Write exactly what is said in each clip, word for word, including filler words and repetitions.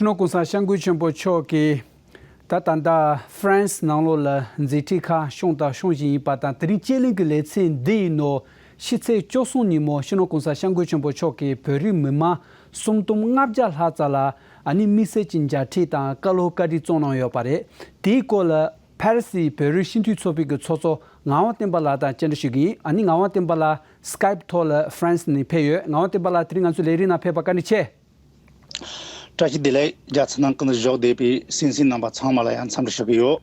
སྤྱི་ནོར་གོང་ས་སྐྱབས་མགོན་ཆེན་པོ་མཆོག་གིས་ད་ད་ལྟ་ཧྥ་རན་སི་ནང་ལོགས་ལ་མཛད་འཕྲིན་ཁག་བྱུང་དང་འབྱུང་བཞིན་ཡིན་པ་དང་། དེ་རིང་དཔྱད་གླེང་གི་ལེ་ཚན་འདི་ཡི་ནང་ཕྱི་ཚེས་བཅུ་གསུམ་ཉིན་མོ་སྤྱི་ནོར་གོང་ས་སྐྱབས་མགོན་ཆེན་པོ་མཆོག་གིས་བོད་རིགས་མི་མང་སུམ་སྟོང་ལྔ་བརྒྱ་ལྷག་ཙམ་ལ་ཨ་ནི་དམིགས་བསལ་གྱི་མཇལ་འཕྲད་དང་བཀའ་སློབ་བཀའ་དྲིན་བསྩལ་གནང་ཡོད་པ་རེད། དེའི་སྐོར་ལ་ཕ་རི་སིའི་བོད་རིགས་སྤྱི་འཐུས་ཚོགས་པའི་གི་ཚོགས་གཙོ་ངག་དབང་བསྟན་པ་ལགས་དང་བཅར་འདྲི་ཞུ་གི་ཡིན། ཨ་ནི་ངག་དབང་བསྟན་པ་ལགས་སི་ཀའེབ་ཐོག་ལ་ཧྥ་རན་སི་ནས་ཕེབས་ཡོད། ངག་དབང་བསྟན་པ་ལགས་དེ་རིང་ང་ཚོའི་ལས་རིམ་ནང་ཕེབས་པར་བཀའ་དྲིན་ཆེ། བཀྲ་ཤིས་བདེ་ལེགས། རྒྱ་ཚ་ནང་ཀུན་ཏུ་བཞུགས་བསྡད་པའི་གསན་གཟིགས་རྣམ་པ་ཚང་མ་ལ་ཡང་འཚམས་འདྲི་ཞུ་གི་ཡོད།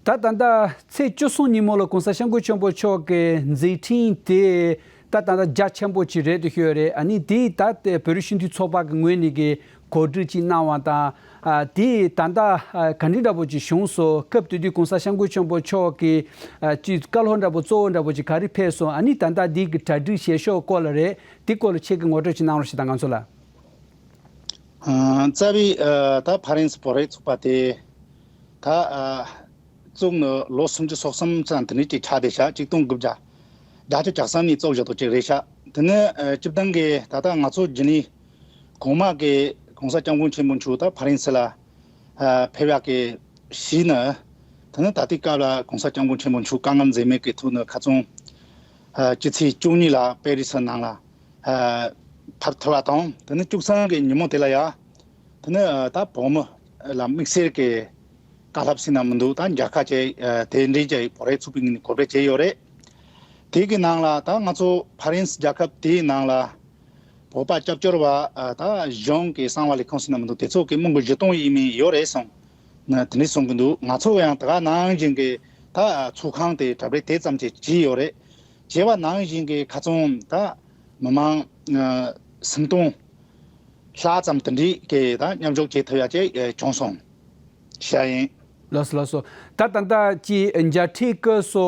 ད་ད་ལྟ་ཚེས་བཅུ་གསུམ་ཉིན་མོ་ལ་གོང་ས་སྐྱབས་མགོན་ཆེན་པོ་མཆོག་གི་མཛད་འཕྲིན་དེ་ད་ད་ལྟ་རྒྱ་ཆེན་པོ་ཅིག་རེད་དུ་ཤོད་རེད། ཨ་ནི་དེ་ད་ལྟ་བོད་རིགས་སྤྱི་འཐུས་ཚོགས་པ་གི་ངོས་ནས་གི་གོ་སྒྲིག་ཅིག་གནང་བ་དང་། ཨ་དེ་ད་ལྟ་ཨ་ག་འདྲ་འདྲ་པོ་ཅིག་བྱུང་སོང་། སྐབས་དེ་དུས་གོང་ས་སྐྱབས་མགོན་ཆེན་པོ་མཆོག་གི་ཨ་ཅིག་བཀའ་སློབ་འདྲ་པོ་གཙོ་བོ་འདྲ་པོ་ཅིག་ག་རེ་ཕེབས་སོང་། ཨ་ནི་ད་ལྟ་འདི་གི་གྲ་སྒྲིག་བྱེད་ཕྱོགས་སྐོར་ལ་རེད། དེ་སྐོར་ལ་ཁྱེད་ཀྱིས་ངོ་སྤྲོད་ཅིག་གནང་རོགས་ཞེས་དང་། ང་ཚོ་ལ། ཨ་རྩ་བའི་ཨ་ད་ཕ་རན་སི་བོད་རིགས་ཚོགས་པ་དེ་ད་ཨ་བཙུགས་ནས་ལོ་སུམ་ཅུ་སོ་གསུམ་ཙམ་དེ་འདྲ་ཅིག་ཆགས་བསྡད་ཤག་ཆིག་སྟོང་དགུ་བརྒྱ་བརྒྱད་ཅུ་གྱ་གསུམ་ནས་བཙུགས་བཞག་འདུག་ཅིག་རེད་ཤག་དེ་ནས་ཨ་སྤྱིར་བཏང་གི་ད་ལྟ་ང་ཚོ་རྒྱུན་ལས་གོང་མ་གི་གོང་ས་སྐྱབས་མགོན་ཆེན་པོ་མཆོག་ད་ཕ་རན་སི་ལ་ཨ་ཕེབས་ཡག་གི་གཞི་ནི། དེ་ནས་ད་ལྟའི་སྐབས་ལ་གོང་ས་སྐྱབས་མགོན་ཆེན་པོ་མཆོག་དཀའ་ངལ་འཛེམས་མེད་ཀྱི་ཐོག་ནས་ཁ་སང་ཨ་སྤྱི་ཚེས་བཅུ་གཉིས་ལ་པེ་རི་སི་ནང་ལ་ཨ་ཕེབས་ཐུབ་པ་དང་། དེ་ནས་བཅུ་གསུམ་གི་ཉིན་མོ་དེ་ལ་ཡ་དེ་ནས་ཨ་ད་བོད་མི་ལ་དམིགས་བསལ་གྱི་བཀའ་སློབ་ཟེར་ན་མི་འདུག་ད་མཇལ་ཁ་བྱས། ཨ་དེ་འདྲའི་བྱས་བོད་རིགས་ཚོགས་པའི་ངོས་ནས་གོ་སྒྲིག་བྱས་ཡོད་རེད། དེ་གི་ནང་ལ་ད་ང་ཚོ་ཕ་རན་སི་རྒྱལ་ཁབ་དེའི་ནང་ལ་བོད་པ་སྐྱབས་བཅོལ་བ་ཨ་ད་གཞུང་གི་གསང་བ་ལས་ཁུངས་ཟེར་ན་མི་འདུག་དེ་ཚོ་གི་མི་མགོ་བཞི་སྟོང་ཡས་མས་ཡོད་རེད་གསུངས། ན་དེ་འདྲ་གསུང་གི་འདུག་ང་ཚོ་ཡང་ད་ག་ནང་བཞིན་གྱི་ད་ཚོགས་ཁང་དེ་གྲ་སྒྲིག་དེ་ཙམ་ཅིག་བྱས་ཡོད་རེད། བྱས་པ་ནང་བཞིན་གྱི་ཁ་སང་ད་མི་མང་ཨ་སུམ་སྟོང་ལྷག་ཙམ་དེ་འདྲའི་གི་ད་མཉམ་ཞུགས་བྱེད་ཐུབ་ཡ་ཅིག་ཨ་བྱུང་སོང་ཤག་ཡིན། ལགས་སོ་ལགས་སོ། ད་ད་ལྟ་ཅིག་མཇལ་འཕྲད་སྐབས་སུ་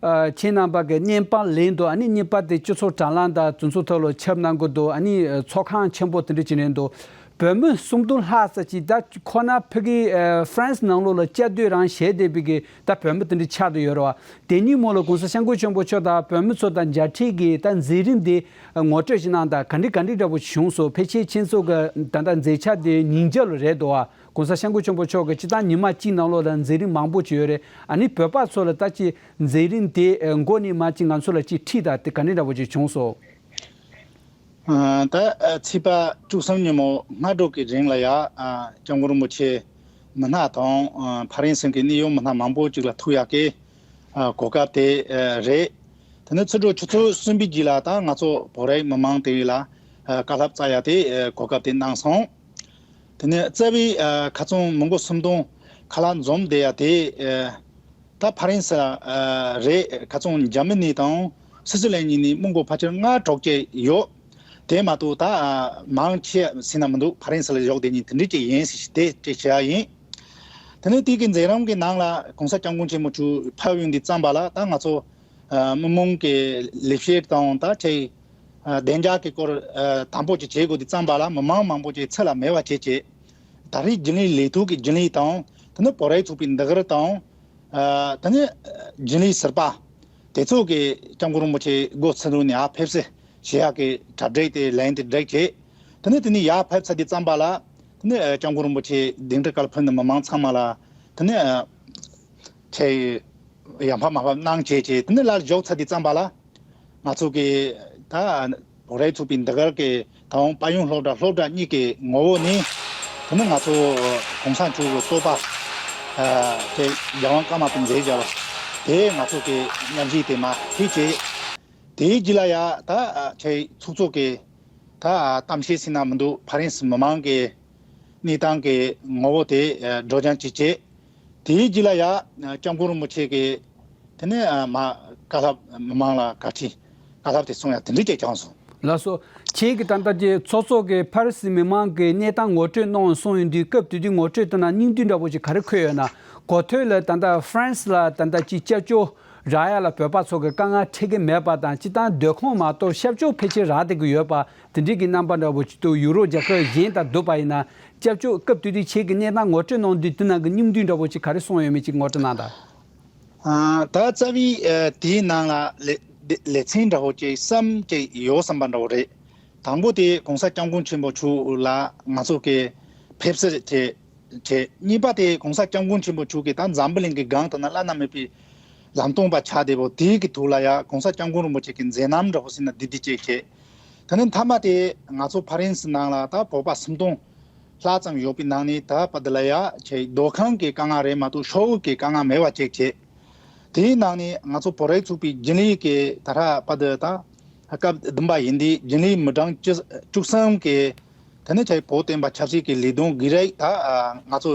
ཨ་ཁྱེད་རྣམ་པ་གི་བརྙན་པར་ལེན་འདུག་ཨ་ནི་བརྙན་པར་དེ་སྤྱི་ཚོགས་དྲ་ལམ་དང་དེ་ཚོ་ཐོག་ལ་ཁྱབ་གནང་གི་འདུག་ཨ་ནི་ཚོགས་ཁང་ཆེན་པོ་དེ་འདྲ་ཅིག་རེད་འདུག་བོད་མི་སུམ་སྟོང་ལྷག་ཙམ་ཅིག་ད་ཁོ་ན་ཕ་གི་ཨ་ཧྥ་རན་སི་ནང་ལོགས་ལ་བཅའ་སྡོད་རང་བྱས་བསྡད་པའི་གི་ད་བོད་མི་དེ་འདྲ་ཆགས་བསྡད་ཡོད་རེད་བ། དེ་ཉིན་མོ་ལ་གོང་ས་སྐྱབས་མགོན་ཆེན་པོ་མཆོག་དང་བོད་མི་ཚོ་དང་མཇལ་འཕྲད་ཀྱི་ད་མཛད་རིམ་དེ་ངོ་སྤྲོད་ཅིག་གནང་དང་། ག་འདྲ་ག་འདྲ་འདྲ་པོ་བྱུང་སོང་། ཕལ་ཆེར་ཁྱེད་ཚོ་གི་ད་ལྟ་མཛད་འཆར་དེ་ཉིན་རྒྱབ་ལ་རེད་འདུག་བ། གོང་ས་སྐྱབས་མགོན་ཆེན་པོ་མཆོག་གི་སྤྱིར་བཏང་ཉི་མ་གཅིག་ནང་ལོགས་ལ་མཛད་རིམ་མང་པོ་ཅིག་ཡོད་རེད། ཨ་ནི་བོད་པ་ཚོ་ལ་ད་ཅིག་མཛད་རིམ་དེ་མགོ་ནས་མར་ཅིག་ང་ཚོ་ལ་ཅིག་ཁྲིད་དང་། དེ་ག་འདྲ་འདྲ་པོ་ཅིག་བྱུང་སོང་། ཨ་ད་ཨ་ཚེས་པ་བཅུ་གསུམ་ཉིན་མོ་སྔ་དྲོ་གི་རིང་ལ་ཡ་ཨ་སྐྱབས་མགོན་རིན་པོ་ཆེ་མི་སྣ་དང་ཨ་ཕ་རན་སི་གི་གནད་ཡོད་མི་སྣ་མང་པོ་ཅིག་ལ་ཐུག་ཡག་གི་ཨ་གོ་སྐབས་དེ་ཨ་རེད། དེ་ནས་ཚེས་དྲུག་ཆུ་ཚོད་གསུམ་པའི་རྗེས་ལ་ད་ང་ཚོ་བོད་རིགས་མི་མང་དེ་ལ་ཨ་བཀའ་སློབ་སྩལ་ཡག་དེ་ཨ་གོ་སྐབས་དེ་གནང་སོང་། དེ་ནས་རྩ་བའི་ཨ་ཁ་སང་མི་མགོ་སུམ་སྟོང་ཁ་ལག་འཛོམས་བསྡད་ཡག་དེ་ཨ་ད་ཕ་རན་སི་ཨ་རེད། ཁ་སང་འཇར་མ་ནི་དང་སི་སི་ལན་གཉིས་ནས་མི་མགོ་ཕལ་ཆེར་ལྔ་དྲུག་བཅས་ཡོད། དེ་མ་གཏོགས་ད་ཨ་མང་ཆེ་ཟེར་ན་མི་འདུག་ཕ་རན་སི་ལ་བཞུགས་བསྡད་མཁན་དེ་འདྲ་ཅིག་ཡིན་ཟེར་དེ་ཅིག་བྱས་ཡིན། དེ་ནས་དེ་གི་མཛད་རིམ་གྱི་ནང་ལ་གོང་ས་སྐྱབས་མགོན་ཆེན་པོ་མཆོག་ཕེབས་ཡོང་དུས་ཙམ་པ་ལ་ད་ང་ཚོ་ཨ་མི་མང་གི་ལས་བྱེད་དང་ད་ཆེ་ཨ་བདེ་འཇགས་ཀྱི་སྐོར་ཨ་དམ་པོ་ཅིག་བྱེད་དགོས་དུས་ཙམ་པ་ལ་མི་མང་མང་པོ་ཅིག་ཚུར་ལ་མེད་པ་བྱས་བྱས། ད་རེས་རྒྱུན་ལས་ལས་ཐོག་གི་རྒྱུན་ལས་དང་། དེ་ནས་བོད་རིགས་ཚོགས་པའི་འདི་གར་དང་། ཨ་དེ་ནས་རྒྱུན་ལས་ཟུར་པ་དེ་ཚོ་གིས་སྐྱབས་མགོན་རིན་པོ་ཆེ་སྒོ་ཚུར་ལོག་ནས་ཨ་ཕེབས་བསུ་བྱེད་ཡག་གི་གྲ་སྒྲིག་དེ་ལན་དེ་སྒྲིག་བྱས། དེ་ནས་དེ་ནས་ཡར་ཕེབས་ཚར་དུས་ཙམ་པ་ལ་དེ་ནས་ཨ་སྐྱབས་མགོན་རིན་པོ་ཆེ་གདན་འདྲེན་སྐར་ཕུལ་ནས་མི་མང་ཚང་མ་ལ་དེ་ནས་ཨ་ཆེ་ཡར་ཕེབས་མར་ཕེབས་གནང་བྱས་བྱས། དེ་ནས་སླར་བཞུགས་ཚར་དུས་ཙམ་པ་ལ། ང་ཚོ་གི་ད་བོད་རིགས་ཚོགས་པའི་འདི་གར་གྱི་ད་དབང་དཔལ་ཡོན་སློབ་གྲྭ་སློབ་གྲྭ་གཉིས་ཀྱི་ངོ་བོ་ནས། དེ་ནས་ང་ཚོ་གོང་ས་མཆོག་གི་བསྟོད་པ་ཨ་དེ་རྒྱལ་དབང་ཀརྨ་པའི་མཛད་བྱ་བ་དེ་ང་ཚོ་གི་མཉམ་ཞུགས་དེ་མ་ཐེག་བྱས། དེའི་རྗེས་ལ་ཡ་ད་ཨ་ཆེ་ཚོགས་གཙོ་གི་ད་ཨ་གཏམ་བཤད་ཟེར་ན་མི་འདུག་ཕ་རན་སི་མི་མང་གི་གནས་སྟངས་ཀྱི་ངོ་བོ་དེ་ཨ་སྒྲོག་སྦྱང་ཅིག་བྱས། དེའི་རྗེས་ལ་ཡ་སྐྱབས་མགོན་རིན་པོ་ཆེ་གིས་དེ་ནས་ཨ་མ་བཀའ་སློབ་མི་མང་ལ་བཀའ་ཁྲིད་བཀའ་སློབ་དེ་གསུང་ཡ་དེ་འདྲ་ཅིག་བྱུང་སོང་། ལགས་སོ། ཁྱེད་ཀྱིས་ད་ལྟ་ཀྱི་ཚོགས་གཙོ་གིས་ཕ་རི་སི་མི་མང་གི་གནས་སྟངས་ངོ་སྤྲོད་གནང་གསུངས་ཡོང་དུས། སྐབས་དེ་དུས་ངོ་སྤྲོད་དེ་ནང་སྙིང་བསྡུས་འདྲ་པོ་ཅིག་ག་རེ་འཁོད་ཡོད་ན། གོ་ཐོས་ལ་ད་ལྟ་ཧྥ་རན་སི་ལ་ད་ལྟ་ཅིག་སྐྱབས་བཅོལ་རག་ཡ་ལ་བོད་པ་ཚོ་གི་དཀའ་ངལ་འཕྲད་ཀྱི་མེད་པ་དང་། སྤྱིར་བཏང་སྡོད་ཁང་མ་གཏོགས་ཤར་ཕྱོགས་ཕལ་ཆེར་རག་བསྡད་ཀྱི་ཡོད་པ། དེ་འདྲའི་གི་རྣམ་པ་འདྲ་པོ་ཅིག་འདུག་ཡུ་རོབ་རྒྱལ་ཁབ་གཞན་དང་བསྡུར་བ་ཡིན་ན། སྐྱབས་བཅོལ་སྐབས་དེ་དུས་ཁྱེད་ཀྱིས་གནས་སྟངས་ངོ་སྤྲོད་གནང་དུས་དེ་ནང་གི་སྙིང་བསྡུས་འདྲ་པོ་ཅིག་ག་རེ་གསུངས་ཡོད་མེད་ཅིག་ངོ་སྤྲོད་གནང་དང་། ཨ་ད་རྩ་བའི་ཨ་དེའི་ནང་ལ་ལེ་ལེ་ཚན་འདྲ་པོ་ཅིག་གསུམ་ཅིག་ཡོད་བསམ་པ་འདྲ་པོ་རེད། དང་པོ་དེ་གོང་ས་སྐྱབས་མགོན་ཆེན་པོ་མཆོག་ལ་ང་ཚོ་གི་ ཕེབས་བསུ་བྱས་བྱས། གཉིས་པ་དེ་༸གོང་ས་༸སྐྱབས་མགོན་ཆེན་པོ་མཆོག་གིས་ད་འཛམ་བུ་གླིང་གི་སྒང་དུ་ན་བླ་ན་མེད་པའི་ལམ་སྟོན་པ་ཆགས་བསྡད་པ་དེའི་གི་ཐོག་ལ་ཡ་༸གོང་ས་༸སྐྱབས་མགོན་རིན་པོ་ཆེ་གི་མཛད་རྣམ་འདྲ་པོ་ཟེར་ན་འདི་འདི་བྱས་བྱས། དེ་ནས་མཐའ་མ་དེ་ང་ཚོ་ཕ་རན་སི་ནང་ལ་ད་བོད་པ་སུམ་སྟོང་ལྷག་ཙམ་ཡོད་པའི་ནང་ནས་ད་བར་དུ་ལ་ཡ་ཆེ་སྡོད་ཁང་གི་དཀའ་ངལ་རེད་མ་གཏོགས་ཤོག་བུ་གི་དཀའ་ངལ་མེད་པ་བྱས་བྱས། དེའི་ནང་ནས་ང་ཚོ་བོད་རིགས་ཚོགས་པའི་རྒྱུན་ལས་ཀྱི་ད་ལྟ་བར་དུ་ད་སྐབས་བདུན་པ་ཡིན་དུས་རྒྱུན་ལས་མི་གྲངས་བཅུ་བཅུ་གསུམ་གྱི་དེ་ནས་ཆེ་བོད་བསྟན་པ་ཆབ་སྲིད་ཀྱི་ལས་དོན་གྱི་རིགས་ད་ང་ཚོ་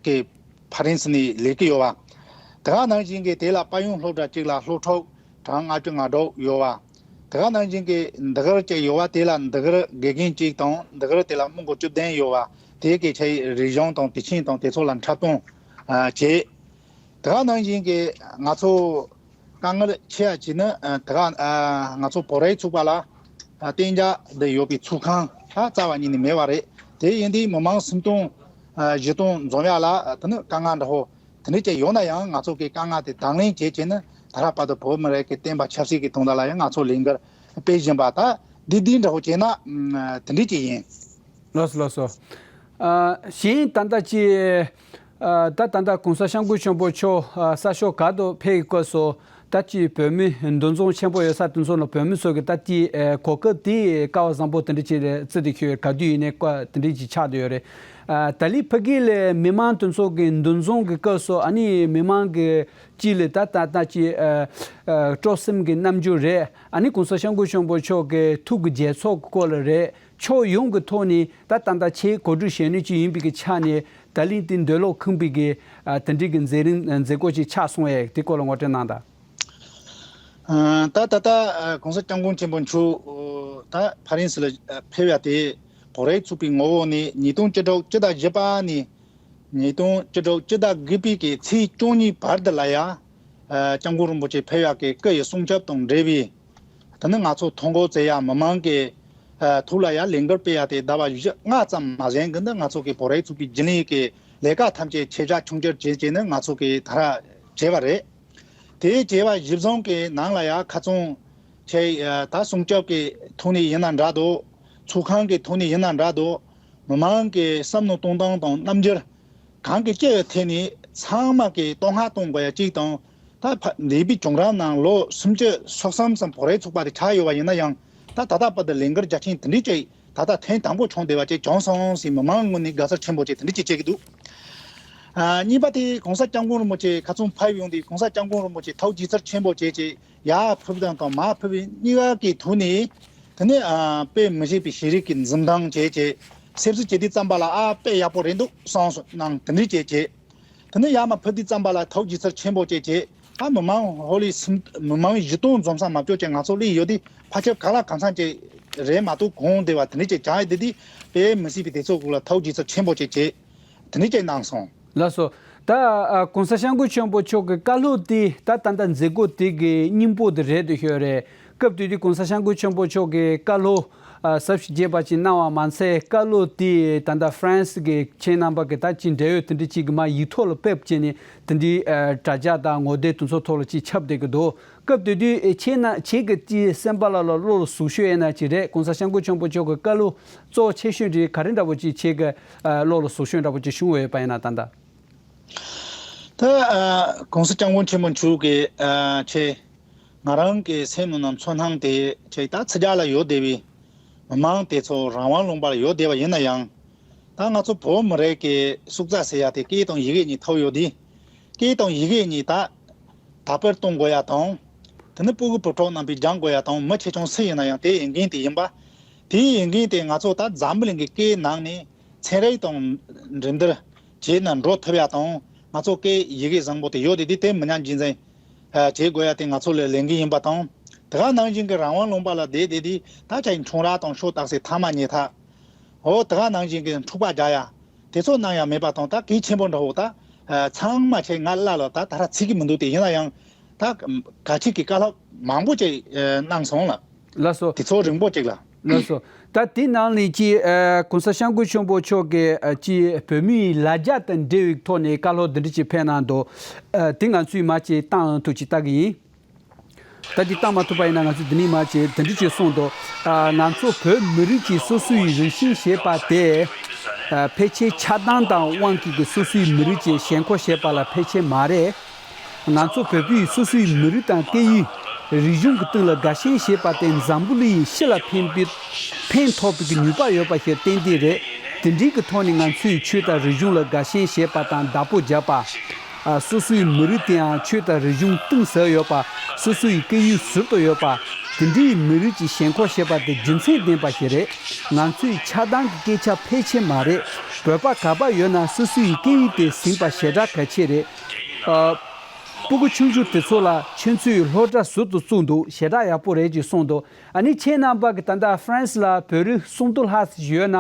གི་ཕ་རན་སི་ནས་ལས་ཀྱི་ཡོད་པ། དེ་ག་ནང་བཞིན་གྱི་དེ་ལ་དཔལ་ཡོན་སློབ་གྲྭ་གཅིག་ལ་སློབ་ཕྲུག་གྲངས་ལྔ་བཅུ་ང་དྲུག་ཡོད་པ། དེ་ག་ནང་བཞིན་གྱི་འདི་གར་གཅིག་ཡོད་པ་དེ་ལ་འདི་གར་དགེ་རྒན་གཅིག་དང་འདི་གར་དེ་ལ་མི་མགོ་བཅུ་བདུན་ཡོད་པ་དེ་གའི་ཆེ་རིག་གཞུང་དང་དུས་ཆེན་དང་དེ་ཚོ་ལ་འཁྲབ་སྟོན་བྱས། དེ་ག་ནང་བཞིན་གྱི་ང་ཚོ་དཀའ་ངལ་ཆེ་བ་ཅིག་ནི་དེ་ག་ང་ཚོ་བོད་རིགས་ཚོགས་པ་ལ་གཏན་འཇགས་འདི་ཡོད་པའི་ཚོགས་ཁང་ད་རྩ་བ་ཉིད་ནས་མེད་པ་རེད། དེ་ཡིན་དུས་མི་མང་སུམ་སྟོང་བཞི་སྟོང་འཛོམས་ཡ་ལ་དེ་ནི་དཀའ་ངལ་འདྲ་པོ་དེ་འདྲ་ཅིག་ཡོད་ན་ཡང་ང་ཚོ་གི་དཀའ་ངལ་དེ་དང་ལེན་བྱེད་ཆེད་ནི་ད་ལྟ་བར་དུ་བོད་མི་རིགས་ཀྱི་བསྟན་པ་ཆབ་སྲིད་ཀྱི་དོན་དག་ལ་ཡང་ང་ཚོ་ལས་འགུལ་སྤེལ་བཞིན་པ་ད་འདི་འདི་འདྲ་པོ་བྱས་ན་དེ་འདྲ་ཅིག་ཡིན། ལགས་སོ་ལགས་སོ། ཨ་གཞན་ད་ལྟ་ཅི་ཨ་ད་ད་ལྟ་གོང་ས་སྐྱབས་མགོན་ཆེན་པོ་མཆོག་ཨ་ས་ཕྱོགས་ག་དུ་ཕེབས་ཀྱི་སྐབས་སུ་ད་ཅི་བོད་མི་འདུ་འཛོམས་ཆེན་པོ་ཡོད་ས་དེ་ཚོ་ལ་བོད་མི་ཚོ་གི་ད་ཅི་ཨ་གོ་སྐབས་དེ་སྐལ་བ་བཟང་པོ་དེ་འདྲ་ཅིག་རེད་བརྩི་དེ་ཁྱོད་ག་དུས་ཡིན་ནའི་བཀའ་དེ་འདྲ་ཅིག་ཆགས་བསྡད་ཡོད་རེད། ཨ་ད་ལི་ཕ་གི་ལ་མི་མང་དེ་ཚོ་གི་འདུ་འཛོམས་ཀྱི་སྐབས་སུ་ཨ་ནི་མི་མང་གི་ཅི་ལ་ད་ད་ད་ཅི་ཨ་ཨ་སྤྲོ་སེམས་ཀྱི་རྣམ་འགྱུར་རེད། ཨ་ནི་གོང་ས་སྐྱབས་མགོན་ཆེན་པོ་མཆོག་གི་ཐུགས་ཀྱི་རྒྱལ་ཚོགས་ཀྱི་སྐོར་ལ་རེད། ཕྱོགས་ཡོངས་ཀྱི་ཐོག་ནས་ད་ད་ལྟ་ཆེས་གོ་སྒྲིག་བྱེད་ནུས་ཅིག་ཡིན་པའི་གི་ཆ་ནས་ད་ལན་དེ་འདོད་བློ་ཁེངས་པའི་གི་ཨ་དེ་འདྲའི་གི་མཛད་རིམ་མཛད་སྒོ་ཅིག་ཆགས་སོང་བས་དེ་སྐོར་ལ་ངོ་སྤྲོད་གནང་དང་། ཨ་ད་ད་ལྟ་ཨ་གོང་ས་སྐྱབས་མགོན་ཆེན་པོ་མཆོག་ཨ་ད་ཕ་རན་སི་ལ་ཨ་ཕེབས་ཡ་དེ་བོད་རིགས་ཚོགས་པའི་ངོ་བོ་ནས་ཉིས་སྟོང་བཅུ་དྲུག་སྤྱི་ཟླ་བཞི་པ་ནས་ཉིས་སྟོང་བཅུ་དྲུག་སྤྱི་ཟླ་དགུ་པའི་གི་ཚེས་བཅུ་གཉིས་བར་དུ་ལ་ཡ་ཨ་སྐྱབས་མགོན་རིན་པོ་ཆེ་ཕེབས་ཡ་གི་སྐུ་ཡི་སྲུང་སྐྱོབ་དང་འབྲེལ་བའི་ད་ནི་ང་ཚོ་ཐོ་འགོད་བྱེད་ཡ་མི་མང་གི་ཨ་ཐོག་ལ་ཡ་ལས་འགུལ་སྤེལ་ཡ་དེ་ཟླ་བ་བཞི་ལྔ་ཙམ་མ་ཟིན་གི་འདི་ང་ཚོ་གི་བོད་རིགས་ཚོགས་པའི་རྒྱུན་ལས་ཀྱི་ལས་ཀ་ཐམས་ཅད་ཆད་བཞག་ཆུང་བསྒྱུར་བྱས་བྱས་ནས་ང་ཚོ་གི་ད་ར་བྱས་པ་རེད། དེའི་བྱས་པ་གཞིར་བཟུང་གི་ནང་ལ་ཡ་ཁ་ཚོན་ཆེ་ད་སྲུང་སྐྱོབ་ཀྱི་ཐོག་ནས་ཡིན་ན་འདྲ་འདུག་ཚོགས་ཁང་གི་ཐོག་ནས་ཡིན་ན་འདྲ་འདུག་མི་མང་གི་བསམ་བློ་གཏོང་སྟངས་དང་རྣམ་འགྱུར་གང་གི་སྐྱེ་བའི་ཐད་ནས་ཚང་མ་གི་བསྟོད་བསྔགས་གཏོང་དགོས་ཡ་གཅིག་དང་། ད་ཕ་འདས་པའི་བྱུང་རབས་ནང་ལོ་སུམ་ཅུ་སོ་གསུམ་ཙམ་བོད་རིགས་ཚོགས་པ་དེ་ཆགས་ཡོད་པ་ཡིན་ན་ཡང་ད་ད་ལྟ་བར་དུ་ལས་འགུལ་རྒྱ་ཆེན་དེ་འདྲའི་ཅིག་ད་ལྟ་ཐེངས་དང་པོ་བྱུང་བསྡད་པ་ཅིག་བྱུང་སོང་ཟེར་མི་མང་ངོས་ནས་དགའ་ཚོར་ཆེན་པོ་ཅིག་དེ་འདྲ་ཅིག་བྱེད་ཀྱི་འདུག་ཨ་གཉིས་པ་དེ་གོང་ས་སྐྱབས་མགོན་རིན་པོ་ཆེ་ཁ་ཚོན་ཕབ་ཡོང་དུས་གོང་ས་སྐྱབས་མགོན་རིན་པོ་ཆེ་ཐུགས་དགྱེས་ཚོར་ཆེན་པོ་བྱས་བྱས་ཡར་ཕུབ་དང་དང་མར་ཕུབ་པའི་གཉིས་ཀ་གི་ཐོག་ནས་དེ་ནས་ཨ་དཔེ་མི་སྲིད་པའི་ཤེས་རིག་གི་འཛུམ་མདངས་བྱས་བྱས་སེམས་གསོ་བྱེད་དུས་ཙམ་པ་ལ་ཨ་དཔེ་ཡག་པོ་རེད་འདུག་བསམ་སོང་ནང་དེ་འདྲ་བྱས་བྱས། དེ་ནས་ཡར་མར་ཕུབ་དུས་ཙམ་པ་ལ་ཐུགས་དགྱེས་ཚོར་ཆེན་པོ་བྱས་བྱས་ཨ་མི་མང་ཧོ་ལི་སུམ་མི་མང་བཞི་སྟོང་འཛོམས་ས་མ་བཅོས་ཀྱི་ང་ཚོ་སླེབས་ཡོད་དུས་ཕལ་ཆེར་གང་ལ་གང་འཚམ་ཅིག་རེད་མ་གཏོགས་གོང་བསྡད་པ་དེ་འདྲ་ཅིག་བྱུང་ཡོད་དེ་དུས་དཔེ་མི་སྲིད་པའི་དུས་ཚོད་ཁུལ་ལ་ཐུགས་དགྱེས་ཚོར་ཆེན་པོ་བྱས་བྱས་དེ་འདྲ་ཅིག་གནང་སོང་། ལགས་སོ། ད་ཨ་གོང་ས་སྐྱབས་མགོན་ཆེན་པོ་མཆོག་གི་བཀའ་སློབ་དེ་ད་ད་ལྟ་མཛད་སྒོ་དེ་གི་སྙིང་པོ་དེ་རེད་འདུག་ཤོད་རེད། སྐབས་དེ་དུས་གོང་ས་སྐྱབས་མགོན་ཆེན་པོ་མཆོག་གི་བཀའ་སློབ་ཨ་ཟབ་ཞི་རྒྱས་པ་ཅིག་གནང་བ་མ་ཚད་བཀའ་སློབ་དེ་ད་ལྟ་ཧྥ་རན་སི་གི་ཁྱེད་རྣམ་པ་གི་ད་ཅིག་འབྲེལ་ཡོད་དེ་འདྲ་ཅིག་གི་མ་ཡིག་ཐོག་ལ་ཕེབས་བྱས་ནས་དེ་འདྲའི་ཨ་དྲ་རྒྱ་དང་ངོ་དེབ་དེ་ཚོ་ཐོག་ལ་ཅིག་ཁྱབ་བསྡད་ཀྱི་འདུག་སྐབས་དེ་དུས་ཨེ་ཁྱེད་ན་ཁྱེད་ཀྱི་ཅིག་སེམས་པ་ལ་ལ་བློ་ལ་ཟུག་ཤོས་ཡིན་ན་ཅིག་རེད། གོང་ས་སྐྱབས་མགོན་ཆེན་པོ་མཆོག་གི་བཀའ་སློབ་གཙོ་བོ་ཆེ་ཤོས་དེ་ག་རེ་འདྲ་པོ་ཅིག་ཁྱེད་ཀྱི་ཨ་བློ་ལ་ཟུག་ཤོས་འདྲ་པོ་ཅིག་བྱུང་ཡོད་པ་ཡིན་ན་ད་ལྟ། ད་ཨ་གོང་ས་སྐྱབས་མགོན་ཆེན་པོ་མཆོག་གི་ཨ་ཆེ་ང་རང་གི་སེམས་ནང་ན་ཚོར་སྣང་དེ་ཆེ་ད་ཕྱི་རྒྱལ་ལ་ཡོད་བསྡད་པའི་མི་མང་དེ་ཚོ་རང་དབང་ལུང་པར་ཡོད་བསྡད་པ་ཡིན་ན་ཡང་། ད་ང་ཚོ་བོད་མི་རིགས་ཀྱི་སྲོག་རྩ་ཟེར་ཡ་དེ་སྐད་དང་ཡི་གེ་གཉིས་ཐོབ་ཡོད་དུས། སྐད་དང་ཡི་གེ་གཉིས་ད་དར་སྤེལ་གཏོང་དགོས་ཡ་དང་། དེ་ནི་སྤུ་གུ་བུ་ཕྲུག་རྣམ་པས་སྦྱང་དགོས་ཡ་དང་མི་ཆེ་ཆུང་སུ་ཡིན་ན་ཡང་དེའི་འོས་འགན་དེ་ཡིན་པ། དེའི་འོས་འགན་དེ་ང་ཚོ་ད་འཛམ་བུ་གླིང་གི་སྐད་ནང་ནས་ཚན་རིག་དང་འགྲན་བསྡུར་བྱས་ན་འགྲོ་ཐུབ་ཡ་དང་ང་ཚོ་སྐད་ཡི་གེ་བཟང་པོ་དེ་ཡོད་དེ་དེ་དེ་མི་ཉམས་རྒྱུན་འཛིན་བྱེད་དགོས་ཡ་དེ་ང་ཚོ་ལ་ལས་འགན་ཡིན་པ་དང་། དེ་ག་ནང་བཞིན་གྱི་རང་དབང་ལུང་པ་ལ་བསྡད་བསྡད་དེ་ད་ཆ་ཡི་ཁྲུང་ར་དང་ཤོ་སྟག་སེ་ཐ་མ་ཉེ་ཐག་འོ་དེ་ག་ནང་བཞིན་གྱི་འཁྲུག་པ་རྒྱག་ཡ། དེ་ཚོ་གནང་ཡ་མེད་པ་དང་ད་གལ་ཆེན་པོ་འདྲ་བོ་ད་ཨ་ཚང་མ་ཆེ་ང་བླ་ལ་ད་ད་ར་ཚིག་གི་མི་འདུག་དེ་ཡིན་ན་ཡང་ད་ག་ཅིག་གི་བཀའ་སློབ་མང་པོ་ཅིག་ཨ་གནང་སོང་ལ། ལགས་སོ། དེ་ཚོ་རིང་པོ་ཅིག་ལ། ལགས་སོ། ད་དེ་ནང་ལས་ཀྱི་ཨ་གོང་ས་སྐྱབས་མགོན་ཆེན་པོ་མཆོག་གི་ཨ་ཀྱི་བོད་མིའི་ལ་རྒྱ་དང་འབྲེལ་བའི་ཐོག་ནས་བཀའ་སློབ་འདི་འདྲ་ཅིག་ཕེབས་གནང་འདུག་ཨ་དེ་ང་ཚོས་མ་ཅིག་བཏང་ཐུབ་ཅིག་ལྟ་གི་ཡིན། ད་འདི་བཏང་མ་ཐུབ་པ་ཡིན་ན་ང་ཚོས་འདི་ནས་མ་བྱས་འདི་འདྲ་ཅིག་གསུངས་འདུག་ཨ་ང་ཚོ་བོད་མི་རིགས་ཀྱི་སོ་སོའི་རིག་གཞུང་ཞེས་པ་དེ་ ཕལ་ཆེར་ཆགས་སྡང་དང་དབང་གིས་ཀྱི་སོ་སོའི་མི་རིགས་ཀྱི་ཞེན་ཁོག་བྱེད་པ་ལ་ཕལ་ཆེར་མ་རེད། ང་ཚོ་བོད་པས་སོ་སོའི་མི་རིགས་དང་སྐད་ཡིག་རིག་གཞུང་གི་སྟེང་ལ་དགའ་ཞེན་བྱེད་པ་དེ་འཛམ་བུ་གླིང་ཡི་སྤྱི་ལ་ཕན་པའི་ཕན་ཐོགས་པའི་གི་ནུས་པ་ཡོད་པ་ཞིག་ཏན་ཏན་རེད། དེ་འདྲའི་གི་ཐོག་ནས་ང་ཚོས་ཆོས་དང་རིག་གཞུང་ལ་དགའ་ཞེན་བྱེད་པ་དང་བདག་པོ་རྒྱག་པ། ཨ། སོ་སོའི་མི་རིགས་དེའང་ཆོས་དང་རིག་གཞུང་གཏིང་ཟབ་ཡོད་པ། སོ་སོའི་སྐད་ཡིག་ཟུར་དུ་ཡོད་པ། དེ་འདྲའི་མི་རིགས་ཀྱི་ཞེན་ཁོག་བྱེད་པ་དེ་རྒྱུ་མཚན་ལྡན་པ་ཞིག་རེད། ང་ཚོས་ཆགས་སྡང་གི་སྐད་ཆ་ཕལ་ཆེར་མ་རེད། བོད་པ་ག་པར་ཡོད་ན་སོ་སོའི་སྐད་ཡིག་དེ་ཟིན་པ་ཞེ་དྲག་གལ་ཆེ་རེད། ཨ། སྤུ་གུ་ཆུང་ཆུང་དེ་ཚོ་ལ་ཁྱོད་ཚོས་སློབ་གྲྭ་ཟུར་དུ་བཙུགས་འདུག་ཞེ་དྲག་ཡག་པོ་རེད་ཅེས་གསུངས་འདུག་ཨ་ནི་ཁྱེད་རྣམ་པ་གི་ད་ལྟ་ཧྥ་རན་སི་ལ་བོད་རིགས་སུམ་བརྒྱ་ལྷག་ཙམ་ཡོད་ན།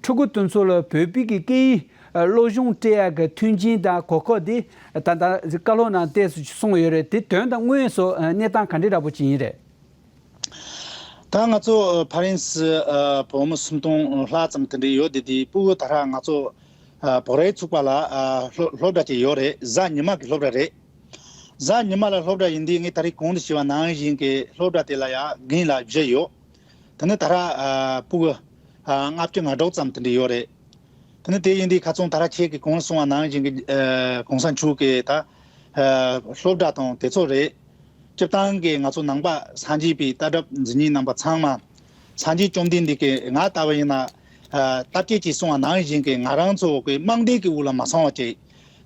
ཕྲུ་གུ་དེ་ཚོ་ལ་བོད་པའི་གི་སྐད་ཡིག་སློབ་སྦྱོང་སྤྲད་ཡག་གི་མཐུན་རྐྱེན་དང་གོ་སྐབས་དེ་ད་ལྟ་བཀའ་སློབ་ནང་བལྟས་སུ་གསུངས་ཡོད་རེད། དེ་དོན་དང་དངོས་སུ་གནས་སྟངས་ག་འདྲ་འདྲ་པོ་ཅིག་ཡིན་རེད། ད་ང་ཚོ་ཕ་རན་སི་བོད་མི་སུམ་སྟོང་ལྷག་ཙམ་དེ་འདྲ་ཡོད་དེ་དེ་སྤུ་གུ་ད་ལྟ་ང་ཚོ་བོད་རིགས་ཚོགས་པ་ལ་སློབ་སློབ་གྲྭ་ཅིག་ཡོད་རེད། གཟའ་ཉི་མ་གི་སློབ་གྲྭ་རེད། གཟའ་ཉི་མ་ལ་སློབ་གྲྭ་ཡིན་དུས་ངས་ད་རེས་གོང་དུ་ཞུས་པ་ནང་བཞིན་གྱི་སློབ་གྲྭ་དེ་ལ་ཡང་རྒན་ལགས་བཞི་ཡོད། དེ་ནི་ད་ལྟ་ཨ་སྤུ་གུ་ཨ་ལྔ་བཅུ་ང་དྲུག་ཙམ་དེ་འདྲ་ཡོད་རེད། དེ་ནི་དེ་ཡིན་དུས་ཁ་སང་ད་ལྟ་ཁྱེད་ཀྱིས་གོང་གསུངས་པ་ནང་བཞིན་གྱི་ཨ་གོང་ས་མཆོག་གིས་ད་ཨ་སློབ་གྲྭ་དང་དེ་ཚོ་རེད། སྤྱིར་བཏང་གི་ང་ཚོ་ནང་པ་སངས་རྒྱས་པའི་ལྟ་གྲུབ་འཛིན་མཁན་རྣམ་པ་ཚང་མ་སངས་རྒྱས་བཅོམ་ལྡན་འདས་ཀྱིས་ང་ལྟ་བུ་ཡིན་ན་ཨ་ལྟ་བཤལ་གྱིས་གསུངས་པ་ནང་བཞིན་གྱི་ང་རང་ཚོ་གི་དམག་སྡེ་གི་འོག་ལ་མ་སོང་བ་བྱས།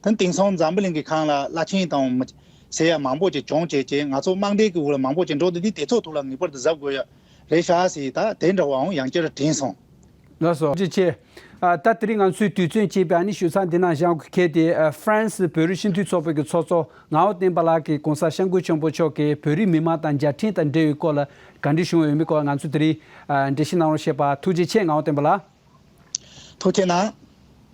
དེ་དེང་སང་འཛམ་བུ་གླིང་གི་ཁམས་ལ་བླ་ཆེན་དང་མི་ཟེར་ཡ་མང་པོ་ཅིག་བྱུང་བྱས་བྱས་ང་ཚོ་དམག་སྡེ་གི་འོག་ལ་མང་པོ་ཅིག་འགྲོ་བསྡད་དུས་དེ་ཚོ་ཐུགས་ལ་ངེས་པར་དུ་གཟབ་དགོས་ཡ་རེད་ཤག་ཟེར་ད་དེ་འདྲ་བའང་ཡང་བསྐྱར་དྲན་སོང་། ལགས་སོ། ཐུགས་རྗེ་ཆེ། ཨ། ད་དེ་རིང་ང་ཚོའི་དུས་ཚོད་ཅིག་པའི་ཨ་ནི་ཞུ་ཚང་འདི་ནང་བཞག་གི་ཁེལ་ཏེ། ཨ། ཧྥ་རན་སི་བོད་རིགས་སྤྱི་འཐུས་ཚོགས་པའི་གི་ཚོགས་གཙོ་ངག་དབང་བསྟན་པ་ལགས་ཀྱིས་གོང་ས་སྐྱབས་མགོན་ཆེན་པོ་མཆོག་གིས་བོད་རིགས་མི་མང་དང་མཇལ་འཕྲད་དང་འབྲེལ་བའི་སྐོར་ལ་ག་འདྲ་བྱུང་ཡོད་མེད་སྐོར་ང་ཚོ་དེ་རིང་ཨ་འགྲེལ་བཤད་གནང་རོགས་ཞེས་པ། ཐུགས་རྗེ་ཆེ། ངག་དབང་བསྟན་པ་ལགས། ཐུགས་རྗེ་གནང་།